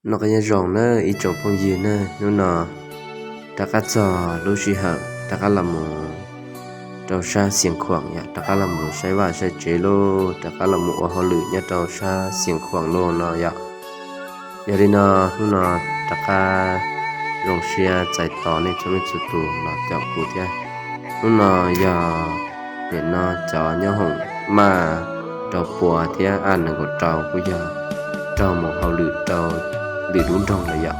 Noj qab nyob zoo na ib tsoom phooj ywg na, hnub no rov qab txog lub sij hawm rov qab los mus rau sab Xiav Khuam yom, rov qab los mus saib vaj saib tsev lauj, rov qab los mus ua hauj lwm nyob rau sab Xiav Khuam lauj no yom. Yog li no hnub no rov qab zoo siab txais tos nej txhua leej txhua tus los caum kuv thiab. Hnub no yog nim no cov nyob hoom maj rau pua thiab aj nees nkaum rau kuj yog raug mus hauj lwm rau lwm lub nroog lawm yom.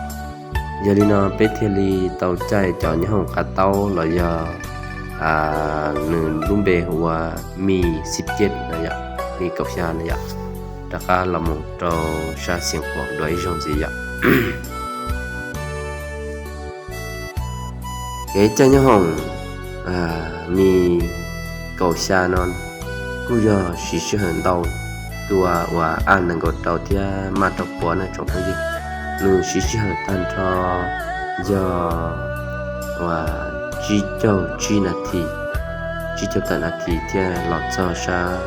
Yog li no peb thiaj li tau caij cov nyob hoom qab taub los yog nws lub npe hu ua Mi Xib Ciej no yom, Mi kaum xya no yom, rov qab los mus rau sab Xiav Khuam dua ib zaug ntxiv yom. Kev caij nyob hoom Mi kaum xya no kuj yog siv sij hawm ntau dua uas aj nees nkaum rau thiab maj rau pua na tsoom phooj ywg. Nws siv sij hawm tag nrho yog uas tsib caug tsib nas this, tsib caug tawm nas this thiaj los txog sab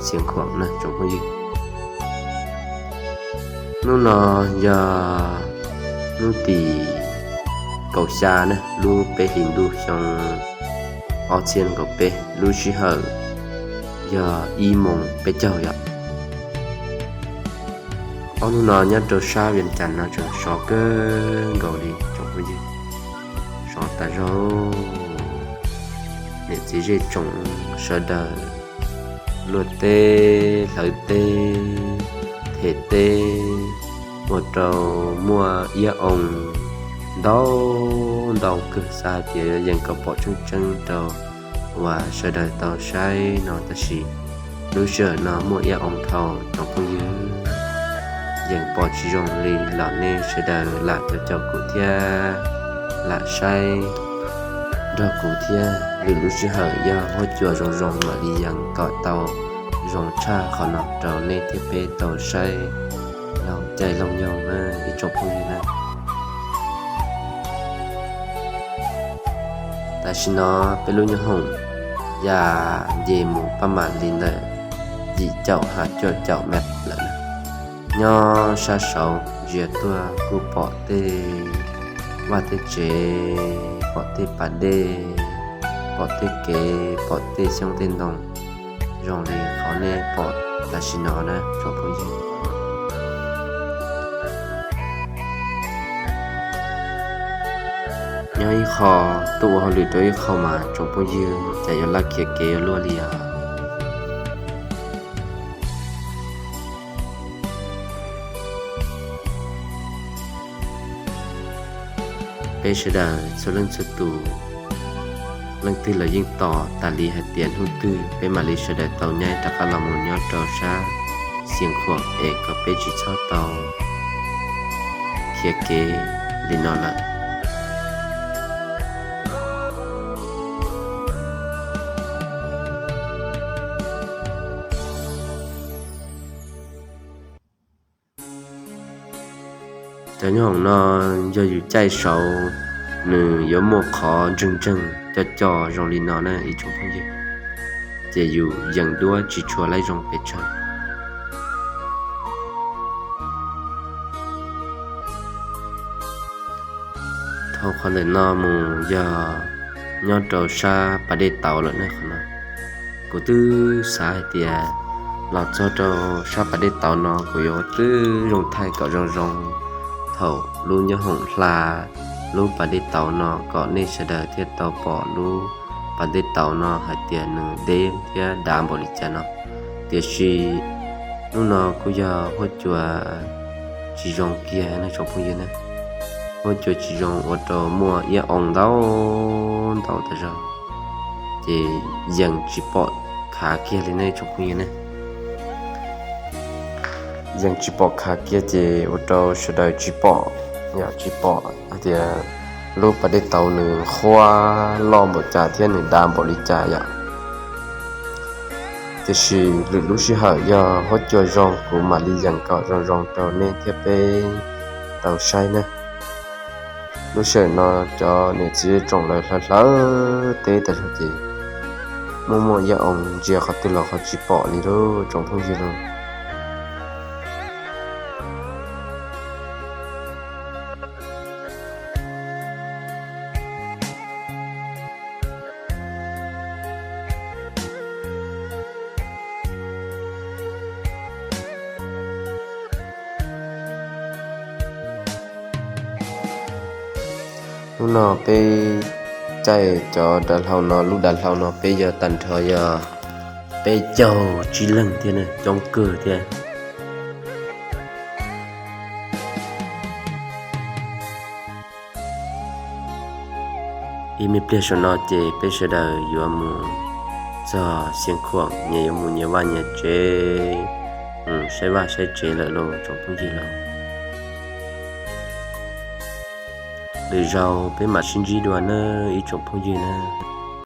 Xiav Khuam na tsoom phooj ywg. Hnub no yog hnub tim kaum xya na, lub peb hlis ntuj xyoo ob txhiab nees nkaum peb, lub sij hawm yog ib moos peb caug yom. Ob hnub no nyob rau sab Vias Cas no tseem sov kawg nkaus li tsoom phooj ywg, sov tas zog. Niam txiv zej tsoom sawv daws luaj teb hlawv teb them teb ua rau muaj iab oo ntau ntau kawg, xav hais tias yuav yees kom pom tseeb tseeb rau uas sawv daws tau saib no tab sis lub sij hawm no muaj iab oo dhau tsoom phooj ywg, yees pom tsis zoo li los nej sawv daws lam caum caum kuv thiab lam saib nrog kuv thiab. Lwm lub sij hawm yog huab cua zoo zoo mam li yees kom tau zoo tshaj qhov no rau nej thiab peb tau saib laug caij laug nyoog na ib tsoom phooj ywg na. Tam sim no peb lub nyob hoom ya nce mus pab mam li ntawm yim caum ha cuaj caum mev lawm na. Nyob sab saud ntsia tuaj kuj pom tej vaj tej tsev, pom tej pas dej, pom tej kev, pom tej xyoob tej ntoo zoo li qhov nej pom tam sim no na tsoom phooj ywg. Nyob ib qho tuaj ua hauj lwm rau ib qho mas tsoom phooj ywg cas yuav laj khiav kev ua luaj li os. Peb sawv daws txhua leej txhua tus, leej twg los yeej tos tas li hais tias hnub twg peb mam li sawv daws tau nyaib rov qab los mus nyob rau sab Xiav Khuam es kom peb tsis txhob tau khiav kev li no lawm. Cov nyob hoom no yog yus caij saud, nws yuav muaj qhov ntseeg ntseeg co co zoo li no na ib tsoom phooj ywg, ces yus yees duab tsis tshua laib zoo pes tsawg. Dhau qhov ntawm no mus yog nyob rau sab pas dej tauv lawm na qhov no. Kuv twb xav hais tias los txog rau sab pas dej tauv no kuv yuav twb zoo thaij kom zoo zoo thaum lub nyob hoom hla lub pas dej tauv no kom nej sawv daws thiaj tau pom lub pas dej tauv no hais tias nws deb thiab dav npaum li cas no. Tiam sis hnub no kuj yog huab cua tsis zoo kiag nej tsoom phooj ywg na. Huab cua tsis zoo ua rau muaj iab oo ntau ntau tas zog, ces yees tsis pom khav kiag li nej tsoom phooj ywg ne. Yees tsis pom khav kiag ces ua rau sawv daws tsis pom, yog tsis pom hais tias lub pas dej tauv nws qhuav loj npaum cas thiab nws dav npaum li cas yom. Tiam sis lwm lub sij hawm yog huab cua zoo kuv mam li yees kom zoo zoo rau nej thiab peb tau saib na. Lub sij hawm no cov niam txiv zej tsoom lawv hlawv hlawv teb tas zog ces muaj muaj iab oo ntsia qhov twg los qhov tsis pom li lauj tsoom phooj ywg lauj. Hnub no peb caij cov dav hlau no, lub dav hlau no peb yog tag nrho yog peb caug tsib leeg thiab, coob kawg thiab. Ib me pliag saum no ces peb sawv daws yuav mus txog Xeev Khuam, nyias yuav mus nyias vaj nyias tsev, mus saib vaj saib tsev lawm lauj tsoom phooj ywg lauj. Lwm zaus peb mam sib ntsib dua nawb ib tsoom phooj ywg nawb.